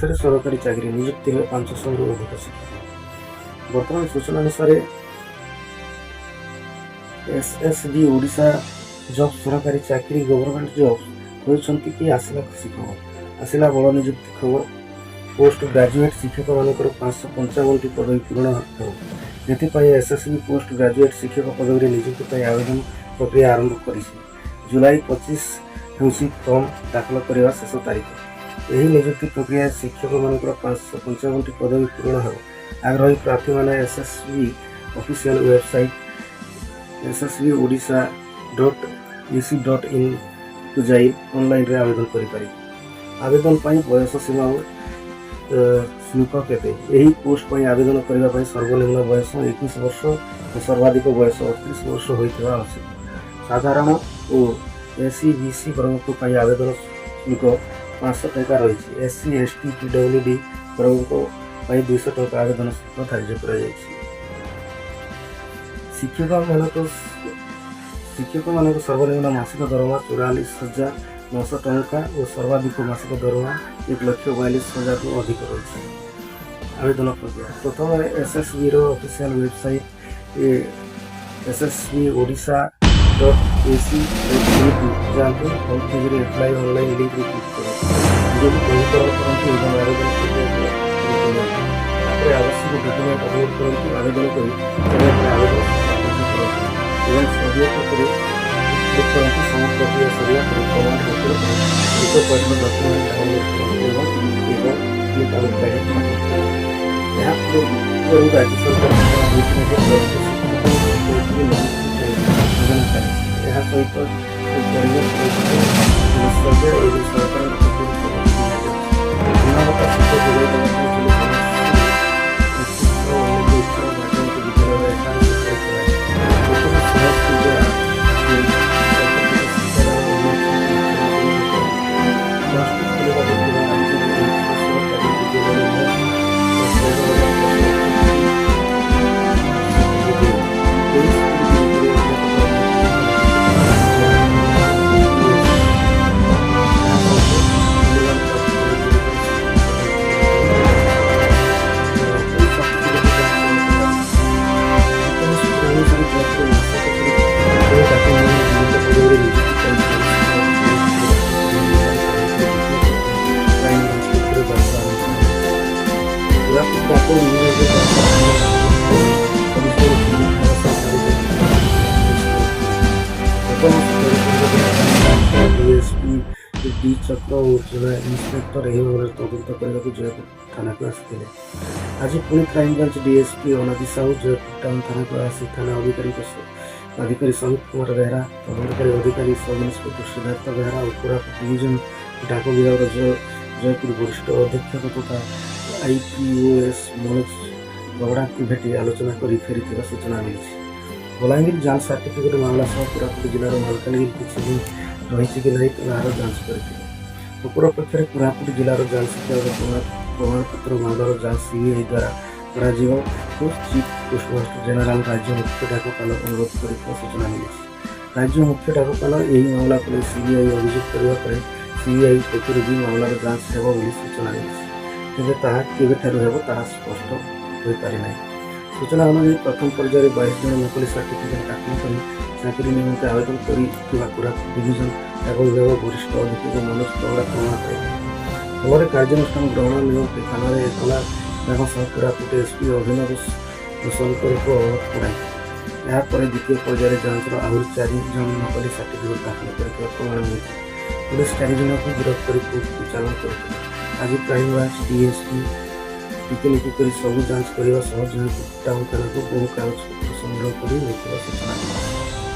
ଓଡ଼ିଶାରେ ସରକାରୀ ଚାକିରି ନିଯୁକ୍ତି ହେବେ 500ରୁ ଅଧିକ ଶିକ୍ଷକ। ବର୍ତ୍ତମାନ ସୂଚନା ଅନୁସାରେ ଏସ୍ଏସ୍ବି ଓଡ଼ିଶା ଜବ୍, ସରକାରୀ ଚାକିରି, ଗଭର୍ଣ୍ଣମେଣ୍ଟ ଜବ୍ ହେଉଛନ୍ତି କି ଆସିଲା ଖୁସି ଖବର, ଆସିଲା ବଡ଼ ନିଯୁକ୍ତି ଖବର। ପୋଷ୍ଟ ଗ୍ରାଜୁଏଟ୍ ଶିକ୍ଷକମାନଙ୍କର 555ଟି ପଦବୀ ପୂରଣ ହେବ। ଏଥିପାଇଁ ଏସ୍ଏସ୍ବି ପୋଷ୍ଟ ଗ୍ରାଜୁଏଟ୍ ଶିକ୍ଷକ ପଦବୀରେ ନିଯୁକ୍ତି ପାଇଁ ଆବେଦନ ପ୍ରକ୍ରିୟା ଆରମ୍ଭ କରିଛି। ଜୁଲାଇ 25 ହେଉଛି ଫର୍ମ ଦାଖଲ କରିବା ଶେଷ ତାରିଖ। ଏହି ନିଯୁକ୍ତି ପ୍ରକ୍ରିୟାରେ ଶିକ୍ଷକମାନଙ୍କର 555ଟି ପଦବୀ ପୂରଣ ହେବ। ଆଗ୍ରହୀ ପ୍ରାର୍ଥୀମାନେ ଏସ୍ଏସ୍ବି ଅଫିସିଆଲ ୱେବସାଇଟ୍ ssbodisha.ac.inକୁ ଯାଇ ଅନଲାଇନରେ ଆବେଦନ କରିପାରିବେ। ଆବେଦନ ପାଇଁ ବୟସ ସୀମା ଓ ଶୁଳ୍କ କେତେ? ଏହି ପୋଷ୍ଟ ପାଇଁ ଆବେଦନ କରିବା ପାଇଁ ସର୍ବନିମ୍ନ ବୟସ 21 ବର୍ଷ ଓ ସର୍ବାଧିକ ବୟସ 38 ବର୍ଷ ହୋଇଥିବା ଆବଶ୍ୟକ। ସାଧାରଣ ଓ ଏସ୍ଇବିସି ବର୍ଗଙ୍କ ପାଇଁ ଆବେଦନ ଶୁଳ୍କ 500 ଟଙ୍କା ରହିଛି। ଏସ୍ସି, ଏସ୍ଟି, ପିଡବ୍ଲ୍ୟୁଡି ବର୍ଗଙ୍କ ପାଇଁ 200 ଟଙ୍କା ଆବେଦନ ଶୁଳ୍କ ଧାର୍ଯ୍ୟ କରାଯାଇଛି। ଶିକ୍ଷକମାନଙ୍କ ସର୍ବନିମ୍ନ ମାସିକ ଦରମା 44,900 ଟଙ୍କା ଓ ସର୍ବାଧିକ ମାସିକ ଦରମା 1,42,000ରୁ ଅଧିକ ରହିଛି। ଆବେଦନ ପ୍ରକ୍ରିୟା: ପ୍ରଥମେ ଏସ୍ଏସ୍ବିର ଅଫିସିଆଲ ୱେବସାଇଟ୍ ssbodisha.ac.inକୁ ଯାଆନ୍ତୁ। ହୋମ୍ ପେଜ୍ରେ ଆପ୍ଲାଏ ଅନଲାଇନ୍ ଲିଙ୍କରେ କ୍ଲିକ୍ କରନ୍ତୁ। ନିଜକୁ ପଞ୍ଜୀକରଣ କରନ୍ତୁ ଏବଂ ଆବେଦନ ପ୍ରକ୍ରିୟାକୁ ପୂରଣ କରନ୍ତୁ। ତାପରେ ଆବଶ୍ୟକ ଡକ୍ୟୁମେଣ୍ଟ ଅପଲୋଡ଼ କରନ୍ତୁ। ଆବେଦନ କରି ସାରିବା ପରେ ଆବେଦନ ସମାପ୍ତ କରନ୍ତୁ ଏବଂ ସବମିଟ୍ ଉପରେ କ୍ଲିକ୍ କରନ୍ତୁ। ସବୁ ପ୍ରକ୍ରିୟା ସରିବା ପରେ ପ୍ରମାଣପତ୍ର ଏକ ପଏଣ୍ଟର ଡକ୍ୟୁମେଣ୍ଟ ଡାଉନଲୋଡ଼ କରନ୍ତୁ ଏବଂ ଏକ କ୍ଲିକ୍ ଆଉଟ୍ ପାଇବେ। ଏହା ପୂର୍ବରୁ ରାଜ୍ୟ ସରକାର ଘୋଷଣା ହୋଇଥିଲା ଯେ ଚଳିତ ଶିକ୍ଷକ ଓ ଶିକ୍ଷୟିତ୍ରୀ ନିଯୁକ୍ତି ପାଇଁ ଯୋଜନା ଚାଲିଛି। ଏହା ସହିତ ପରିବେଶ ରହିତ ବିଶେଷଜ୍ଞ ଏବଂ ସରକାରଙ୍କ ପକ୍ଷରୁ ପଦକ୍ଷେପ ନିଆଯାଉଛି। ଗୁଣବତ୍ତା ଶିକ୍ଷା ଯୋଗାଇ ଦେବା ପାଇଁ ଚଳିତ ବର୍ଷରୁ 2589 ଉଚ୍ଚ ମାଧ୍ୟମିକ ବିଦ୍ୟାଳୟର ଏକାଂଶ ଖୋଲାଯିବ। ପ୍ରଥମ 100 ସ୍କୁଲରେ ସମ୍ପର୍କିତ ଶିକ୍ଷାଦାନ ୟୁନିଭର୍ସିଟି ଉଚ୍ଚ ମାଧ୍ୟମିକ +2 ଖୋଲିବାକୁ ଥିବା ରାଜ୍ୟର ଏହି ସରକାରୀ ବିଦ୍ୟାଳୟରେ ମୋଟ 13,668 ସ୍ୱୀକୃତି। ଏହି ସ୍କୁଲଗୁଡ଼ିକରେ ଅଧ୍ୟାପକ ଅଧ୍ୟାପିକା, ଏହା ସହିତ ମୂଲ୍ୟବାନ ପ୍ରାପ୍ତ କଲେଜଗୁଡ଼ିକରେ ଶିକ୍ଷକ ଏହି ସାର୍ଟିଫିକେଟ୍ ଯାଞ୍ଚ ଚାଲିଛି। ବର୍ତ୍ତମାନ ସୂଚନା ଅନୁସାରେ ଜୟପୁର ମାସକ ତଳେ ଡାକ ବିଭାଗ ବିଭିନ୍ନ ପଦବୀରେ ନିଯୁକ୍ତି ଚାଲିଥିବା ଦ୍ୱିତୀୟ କ୍ରାଇମବ୍ରାଞ୍ଚ ପକ୍ଷରୁ ଯାଞ୍ଚ ଆରମ୍ଭ କରାଯାଇଛି। କୋରାପୁଟ ଡାକ ବିଭାଗର ଯାଞ୍ଚ କମିଶନର ହେବା ସହ ଚାରି ଜଣ ଗତ ମାସ 13-15 ଦିନ କ୍ରାଇମବ୍ରାଞ୍ଚର ଡିଏସ୍ପି ଡି ଚକ୍ର ଓ ଜଣେ ଇନ୍ସପେକ୍ଟର ଏହି ମାମଲାରେ ତଦନ୍ତ କରିବାକୁ ଜୟପୁର ଥାନାକୁ ଆସିଥିଲେ। ଆଜି ପୁଣି କ୍ରାଇମବ୍ରାଞ୍ଚ ଡିଏସ୍ପି ଅନାଦି ସାହୁ ଜୟପୁର ଟାଉନ ଥାନାକୁ ଆସି ଥାନା ଅଧିକାରୀ ସମିତ କୁମାର ବେହେରା, ତଦନ୍ତକାରୀ ଅଧିକାରୀ ସବ୍ ଇନ୍ସପେକ୍ଟର ସିଦ୍ଧାର୍ଥ ବେହେରା ଓ କୋରାପୁଟ ଡିଭିଜନ ଡାକ ବିଭାଗର ଜୟପୁର ବରିଷ୍ଠ ଅଧୀକ୍ଷକ ତଥା ଆଇପିଓଏସ୍ ମନୋଜ ଗବଡ଼ାଙ୍କୁ ଭେଟି ଆଲୋଚନା କରି ଫେରିଥିବା ସୂଚନା ମିଳିଛି। ବଲାଙ୍ଗୀର ଜାଲ ସାର୍ଟିଫିକେଟ୍ ମାମଲା ସହ କୋରାପୁଟ ଜିଲ୍ଲାର ମାଲକାନଗିରି କିଛି ଲିଙ୍କ ରହିଛି କି ନାହିଁ, ତାହାର ଯାଞ୍ଚ କରିଥିଲେ। ଅପରପକ୍ଷରେ କୋରାପୁଟ ଜିଲ୍ଲାର ଜାଲ ଶିକ୍ଷକ ପ୍ରମାଣପତ୍ର ମାମଲାର ଯାଞ୍ଚ ସିବିଆଇ ଦ୍ୱାରା କରାଯିବାକୁ ଚିଫ୍ ପୋଷ୍ଟମାଷ୍ଟର ଜେନେରାଲ ରାଜ୍ୟ ମୁଖ୍ୟ ଡାକପାଲ ଅନୁରୋଧ କରିଥିବା ସୂଚନା ମିଳିଛି। ରାଜ୍ୟ ମୁଖ୍ୟ ଡାକପାଲ ଏହି ମାମଲାକୁ ନେଇ ସିବିଆଇ ଅଭିଯୋଗ କରିବା ପରେ ସିବିଆଇ ପକ୍ଷରୁ ବି ମାମଲାର ଯାଞ୍ଚ ହେବ ବୋଲି ସୂଚନା ମିଳିଛି। ତେବେ ତାହା କେବେଠାରୁ ହେବ, ତାହା ସ୍ପଷ୍ଟ ହୋଇପାରିନାହିଁ। ସୂଚନା ଅନୁଯାୟୀ ପ୍ରଥମ ପର୍ଯ୍ୟାୟରେ 22 ଜଣ ନକଲି ସାର୍ଟିଫିକେଟ୍ ଦାଖଲ କରି ଚାକିରି ନିମନ୍ତେ ଆବେଦନ କରିଥିବା କୋରାପୁଟ ଡିଭିଜନ ଡାକ ବିଭାଗ ବରିଷ୍ଠ ଅଧୀକ୍ଷକ ମନୋଜ ପ୍ରଗଡ଼ା ପ୍ରମାଣ ପାଇଥିଲେ। ଫଳରେ କାର୍ଯ୍ୟାନୁଷ୍ଠାନ ଗ୍ରହଣ ନିମନ୍ତେ ଥାନାରେ ଏତଲା ଦେବା ସହ କୋରାପୁଟ ଏସ୍ପି ଅଭିନବ ଶଙ୍କରଙ୍କୁ ଅବଗତ କରାଇଥିଲେ। ଏହାପରେ ଦ୍ୱିତୀୟ ପର୍ଯ୍ୟାୟରେ ଯାଞ୍ଚର ଆହୁରି ଚାରି ଜଣ ନକଲି ସାର୍ଟିଫିକେଟ୍ ଦାଖଲ କରିଥିବା ପ୍ରମାଣ ମିଳିଥିଲା। ପୁଲିସ ଚାରି ଜଣଙ୍କୁ ଗିରଫ କରି କୋର୍ଟକୁ ଚାଲାଣ କରିଥିଲା। ଆଜି କ୍ରାଇମବ୍ରାଞ୍ଚ ଡିଏସ୍ପି ଟିକିନିଖି କରି ସବୁ ଯାଞ୍ଚ କରିବା ସହ ଜୟପୁର ଟାଉନ ଥାନାକୁ ବହୁ କାଗଜପତ୍ର ସଂଗ୍ରହ କରି ନେଇଥିବା ସୂଚନା ମିଳିଛି।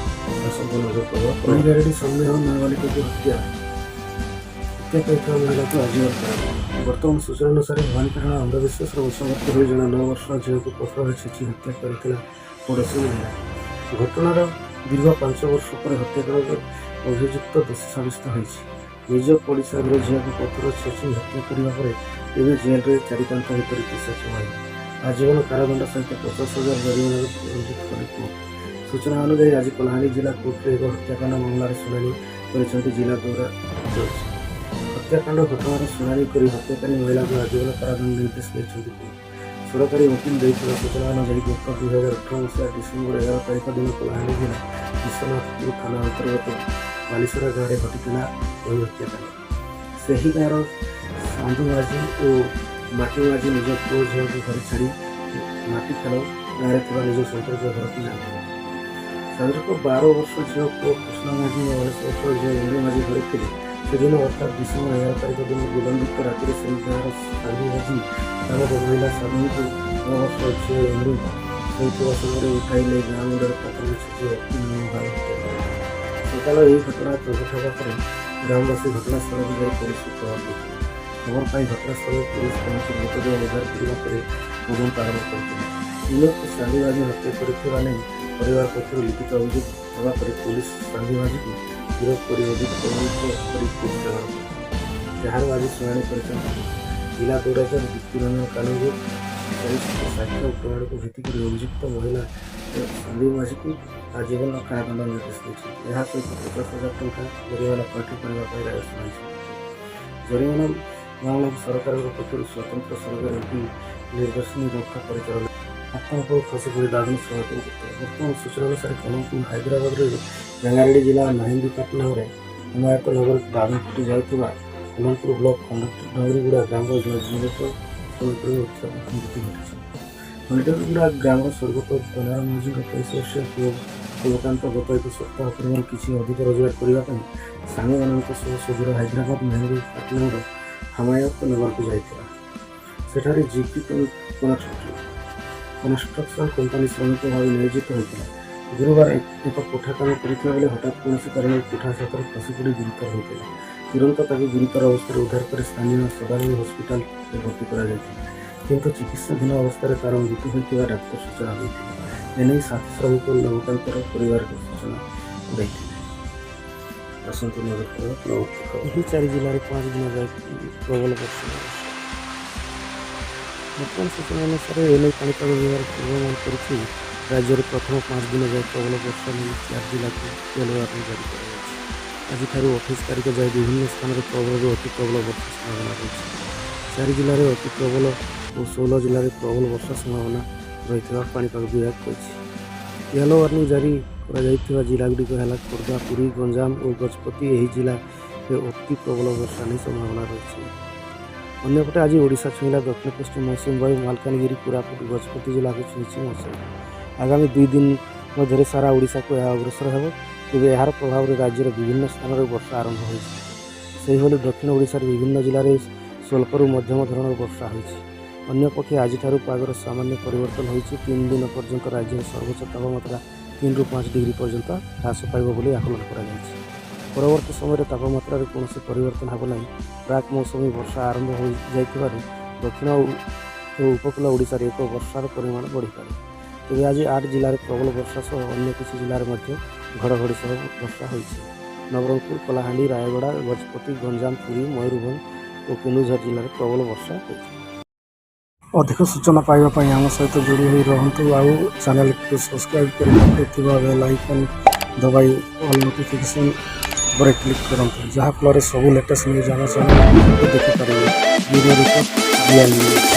ଆସନ୍ତୁ ନଜର କରିବା। ପାଣିଗାରଡ଼ି ସନ୍ଦେହ ନାବାଳିକାକୁ ହତ୍ୟା ହତ୍ୟା କରିଥିବା ମହିଳାକୁ ଆଜୀବନ କାରାଦଣ୍ଡ। ବର୍ତ୍ତମାନ ସୂଚନା ଅନୁସାରେ ଭବାନୀପାଟଣା ଅନ୍ଧବିଶ୍ୱାସର ବଶବର୍ତ୍ତୀ ହୋଇ ଜଣେ 9 ବର୍ଷର ଝିଅକୁ ପଥରରେ ଛେଚି ହତ୍ୟା କରିଥିଲା ପଡ଼ୋଶୀ ମହିଳା। ଘଟଣାର ଦୀର୍ଘ 5 ବର୍ଷ ପରେ ହତ୍ୟାକାଣ୍ଡ ଅଭିଯୁକ୍ତ ଦୋଷୀ ସାବ୍ୟସ୍ତ ହୋଇଛି। ନିଜ ପଡ଼ିଶା ଘର ଝିଅକୁ ପଥର ଛେଚି ହତ୍ୟା କରିବା ପରେ ଏବେ ଜେଲରେ ଚାରିକାନ୍ଥ ଭିତରେ ପିଶାଚ ମହିଳା। ଆଜୀବନ କାରାଦଣ୍ଡ ସହିତ 50,000 ଜରିମାନାକୁ ଦଣ୍ଡିତ କଲେ କୋର୍ଟ। ସୂଚନା ଅନୁଯାୟୀ ଆଜି କଳାହାଣ୍ଡି ଜିଲ୍ଲା କୋର୍ଟରେ ଏକ ହତ୍ୟାକାଣ୍ଡ ମାମଲାରେ ଶୁଣାଣି କରିଛନ୍ତି ଜିଲ୍ଲା ଦୌରା ଜଜ୍। ହତ୍ୟାକାଣ୍ଡ ଘଟଣାର ଶୁଣାଣି କରି ହତ୍ୟାକାରୀ ମହିଳାଙ୍କୁ ଆଜୀବନ କାରାଦଣ୍ଡ ନିର୍ଦ୍ଦେଶ ଦେଇଛନ୍ତି କୋର୍ଟ। ସରକାରୀ ଓକିଲ ଦେଇଥିବା ସୂଚନା ଅନୁଯାୟୀ, ଗତ 2018 ମସିହା ଡିସେମ୍ବର 11 ତାରିଖ ଦିନ କଳାହାଣ୍ଡି ଜିଲ୍ଲା ବିଶ୍ୱନାଥପୁର ଥାନା ଅନ୍ତର୍ଗତ ବାଲିସରା ଗାଁରେ ଘଟିଥିଲା ଏହି ହତ୍ୟାକାଣ୍ଡ। ସେହି ଗାଁର ସାନ୍ଧୁ ମାଝୀ ଓ ମାଟି ମାଝୀ ନିଜ ପୁଅ ଝିଅଙ୍କୁ ଘରେ ଛାଡ଼ି ମାଟିଖାଲ ଗାଁରେ ଥିବା ନିଜ ସମ୍ପର୍କୀୟ ଘରକୁ ଯାଉଥିଲେ। ସାନ୍ଧୁଙ୍କ 12 ବର୍ଷ ଝିଅ ପୁଅ କୃଷ୍ଣ ମାଝୀ ଓ 19 ବର୍ଷ ଝିଅ ଇନ୍ଦୁ ମାଝୀ ଘରେ ଥିଲେ। ସେଦିନ ଅର୍ଥାତ୍ ଡିସେମ୍ବର 11 ତାରିଖ ଦିନ ବିଳମ୍ବିତ ରାତିରେ ସେହି ଗାଁର ସାନ୍ଧୁ ମାଝୀ ନାମକ ମହିଳା ସାଧୁଙ୍କୁ 9 ବର୍ଷ ଝିଅ ଇନ୍ଦୁ ଶୋଇଥିବା ସମୟରେ ଉଠାଇ ନେଇ ଗାଁ ମୁଣ୍ଡରେ ପଥର ଛେଚି ଅତି ନିର୍ମମ ଭାବେ ହତ୍ୟା କରିଥିଲେ। ସକାଳ ଏହି ଘଟଣା ପ୍ରକଟ ହେବା ପରେ ଗ୍ରାମବାସୀ ଘଟଣାସ୍ଥଳକୁ ଯାଇ ପୋଲିସକୁ ଖବର ଦେଇଥିଲେ। ଖବର ପାଇ ଘଟଣାସ୍ଥଳରେ ପୋଲିସ ପହଞ୍ଚି ମୃତଦେହ ଉଦ୍ଧାର କରିବା ପରେ ତଦନ୍ତ ଆରମ୍ଭ କରିଥିଲେ। ଇନ୍ଦୁକୁ ସାନ୍ଧି ମାଝୀ ହତ୍ୟା କରିଥିବା ନେଇ ପରିବାର ପକ୍ଷରୁ ଲିଖିତ ଅଭିଯୋଗ ହେବା ପରେ ପୋଲିସ ସାନ୍ଧି ମାଝୀକୁ ଗିରଫ କରି ଅଧିକ ତଦନ୍ତ କରି କୋର୍ଟ ଚାଲାଣ କରିଥିଲା, ଯାହାର ଆଜି ଶୁଣାଣି କରିଛନ୍ତି ଜିଲ୍ଲା ଦୌରା ଜଜ୍ ଦୀପ୍ତିରଞ୍ଜନ କାନୁନଗୋ। ସମସ୍ତ ସାକ୍ଷ୍ୟ ଓ ପ୍ରମାଣକୁ ଭିତ୍ତି କରି ଅଭିଯୁକ୍ତ ମହିଳା ସାନ୍ଧି ମାଝୀକୁ ଆଜୀବନ କାରାଦଣ୍ଡ ନିର୍ଦ୍ଦେଶ ଦେଇଛନ୍ତି। ଏହା ସହିତ 50,000 ଟଙ୍କା ଜରିମାନା ପୈଠ କରିବା ପାଇଁ ରାୟ ଶୁଣାଇଛନ୍ତି। ଜରିମାନା ମାମଲାକୁ ସରକାରଙ୍କ ପକ୍ଷରୁ ସ୍ୱତନ୍ତ୍ର ସରକାରୀ ଓକିଲ ନିର୍ଦ୍ଦେଶନୀ ରକ୍ଷା ପରିଚାଳନା। ଆତଙ୍କ ଖସି ପଡ଼ି ଦାଦନ ଶ୍ରମିକ ମୃତ। ବର୍ତ୍ତମାନ ସୂଚନା ଅନୁସାରେ, କଲମପୁର ହାଇଦ୍ରାବାଦର ରଙ୍ଗାରେଡ୍ଡି ଜିଲ୍ଲା ମେହେନ୍ଦୀପାଟଣାରେ ହିମାୟତ ନଗର ଦାଦନ ଖଟି ଯାଉଥିବା କଲମପୁର ବ୍ଲକ ଖଣ୍ଡଡଙ୍ଗରିଗୁଡ଼ା ଗ୍ରାମର ଜଣେ ଯୁବକ ଶ୍ରମିକର ମୃତ୍ୟୁ ଘଟିଛି। ଖଣ୍ଡଡଙ୍ଗରିଗୁଡ଼ା ଗ୍ରାମର ସ୍ୱର୍ଗତ ଦନାର ମାଝୀଙ୍କ 23 ବର୍ଷୀୟ ପୁଅ ଶିବକାନ୍ତ ଗତ ଏକ ସପ୍ତାହ ପୂର୍ବରୁ କିଛି ଅଧିକ ରୋଜଗାର କରିବା ପାଇଁ ସାଙ୍ଗମାନଙ୍କ ସହ ସୁଦୂର ହାଇଦ୍ରାବାଦ ମେହେନ୍ଦୀପାଟଣାର ହାମାୟତ ନଗରକୁ ଯାଇଥିଲା। ସେଠାରେ ଜିପି କନଷ୍ଟ୍ରକ୍ସନ୍ କମ୍ପାନୀ ଶ୍ରମିକ ଭାବେ ନିୟୋଜିତ ହୋଇଥିଲା। ଗୁରୁବାର ଏକ କୋଠା କାମ କରୁଥିବା ବେଳେ ହଠାତ୍ କୌଣସି କାରଣରୁ କୋଠା ଛାତରୁ ଖସି ପଡ଼ି ଗୁରୁତର ହୋଇଥିଲା। ତୁରନ୍ତ ତାକୁ ଗୁରୁତର ଅବସ୍ଥାରେ ଉଦ୍ଧାର କରି ସ୍ଥାନୀୟ ସଦାନନ୍ଦ ହସ୍ପିଟାଲରେ ଭର୍ତ୍ତି କରାଯାଇଥିଲା। କିନ୍ତୁ ଚିକିତ୍ସାଧୀନ ଅବସ୍ଥାରେ ତା'ର ମୃତ୍ୟୁ ହୋଇଥିବା ଡାକ୍ତର ସୂଚନା ଦେଇଥିଲେ। ଏନେଇ ସାଥୀ ଶ୍ରମିକ ନବକାନ୍ତର ପରିବାରକୁ ସୂଚନା ଦେଇଥିଲେ। ଆସନ୍ତୁ ନଜର କରିବା ପରବର୍ତ୍ତୀ ଖବର। ଏହି ଚାରି ଜିଲ୍ଲାରେ 5 ଦିନ ଯାଏ ପ୍ରବଳ ବର୍ଷା ହେବ। ବର୍ତ୍ତମାନ ସୂଚନା ଅନୁସାରେ, ଏନେଇ ପାଣିପାଗ ବିଭାଗ ପୂର୍ବାନୁମାନ କରିଛି। ରାଜ୍ୟରେ ପ୍ରଥମ 5 ଦିନ ଯାଏ ପ୍ରବଳ ବର୍ଷା ନେଇ ଚାରି ଜିଲ୍ଲାକୁ ୟେଲୋ ୱାର୍ଣ୍ଣିଂ ଜାରି କରାଯାଇଛି। ଆଜିଠାରୁ 28 ତାରିଖ ଯାଏ ବିଭିନ୍ନ ସ୍ଥାନରେ ପ୍ରବଳରୁ ଅତି ପ୍ରବଳ ବର୍ଷା ସମ୍ଭାବନା ରହିଛି। ଚାରି ଜିଲ୍ଲାରେ ଅତି ପ୍ରବଳ ଓ 16 ଜିଲ୍ଲାରେ ପ୍ରବଳ ବର୍ଷା ସମ୍ଭାବନା ରହିଥିବା ପାଣିପାଗ ବିଭାଗ କହିଛି। ୟେଲୋ ୱାର୍ଣ୍ଣିଂ ଜାରି କରାଯାଇଥିବା ଜିଲ୍ଲାଗୁଡ଼ିକ ହେଲା ଖୋର୍ଦ୍ଧା, ପୁରୀ, ଗଞ୍ଜାମ ଓ ଗଜପତି। ଏହି ଜିଲ୍ଲାରେ ଅତି ପ୍ରବଳ ବର୍ଷା ନେଇ ସମ୍ଭାବନା ରହିଛି। ଅନ୍ୟପଟେ ଆଜି ଓଡ଼ିଶା ଛୁଇଁଲା ଦକ୍ଷିଣ ପଶ୍ଚିମ ମୌସୁମୀ ବାୟୁ। ମାଲକାନଗିରି, କୋରାପୁଟ, ଗଜପତି ଜିଲ୍ଲାକୁ ଛୁଇଁଛି ମୌସୁମୀ। ଆଗାମୀ 2 ଦିନ ମଧ୍ୟରେ ସାରା ଓଡ଼ିଶାକୁ ଏହା ଅଗ୍ରସର ହେବ। ତେବେ ଏହାର ପ୍ରଭାବରେ ରାଜ୍ୟର ବିଭିନ୍ନ ସ୍ଥାନରେ ବର୍ଷା ଆରମ୍ଭ ହୋଇଛି। ସେହିଭଳି ଦକ୍ଷିଣ ଓଡ଼ିଶାର ବିଭିନ୍ନ ଜିଲ୍ଲାରେ ସ୍ୱଳ୍ପରୁ ମଧ୍ୟମ ଧରଣର ବର୍ଷା ହୋଇଛି। ଅନ୍ୟପକ୍ଷେ ଆଜିଠାରୁ ପାଗର ସାମାନ୍ୟ ପରିବର୍ତ୍ତନ ହୋଇଛି। 3 ଦିନ ପର୍ଯ୍ୟନ୍ତ ରାଜ୍ୟର ସର୍ବୋଚ୍ଚ ତାପମାତ୍ରା 3ରୁ 5 ଡିଗ୍ରୀ ପର୍ଯ୍ୟନ୍ତ ହ୍ରାସ ପାଇବ ବୋଲି ଆକଳନ କରାଯାଇଛି। ପରବର୍ତ୍ତୀ ସମୟରେ ତାପମାତ୍ରାରେ କୌଣସି ପରିବର୍ତ୍ତନ ହେବ ନାହିଁ। ପ୍ରାକ୍ ମୌସୁମୀ ବର୍ଷା ଆରମ୍ଭ ହୋଇଯାଇଥିବାରୁ ଦକ୍ଷିଣ ଓ ଉପକୂଳ ଓଡ଼ିଶାରେ ଏକ ବର୍ଷାର ପରିମାଣ ବଢ଼ିପାରେ। ତେବେ ଆଜି ଆଠ ଜିଲ୍ଲାରେ ପ୍ରବଳ ବର୍ଷା ସହ ଅନ୍ୟ କିଛି ଜିଲ୍ଲାରେ ମଧ୍ୟ ଘଡ଼ଘଡ଼ି ସହ ବର୍ଷା ହୋଇଛି। ନବରଙ୍ଗପୁର, କଳାହାଣ୍ଡି, ରାୟଗଡ଼ା, ଗଜପତି, ଗଞ୍ଜାମ, ପୁରୀ, ମୟୂରଭଞ୍ଜ ଓ କେନ୍ଦୁଝର ଜିଲ୍ଲାରେ ପ୍ରବଳ ବର୍ଷା ହୋଇଛି। ଅଧିକ ସୂଚନା ପାଇବା ପାଇଁ ଆମ ସହିତ ଯୋଡ଼ି ହୋଇ ରୁହନ୍ତୁ ଆଉ ଚ୍ୟାନେଲକୁ ସବସ୍କ୍ରାଇବ୍ କରି ପାଖରେ ଥିବା ବେଲ୍ ଆଇକନ୍ ଦବାଇ ଅଲ୍ ନୋଟିଫିକେସନ୍ ଉପରେ କ୍ଲିକ୍ କରନ୍ତୁ, ଯାହାଫଳରେ ସବୁ ଲେଟେଷ୍ଟ ନ୍ୟୁଜ୍ ଆମ ଚ୍ୟାନେଲରେ ଦେଖିପାରିବେ। Bureau report, BI news.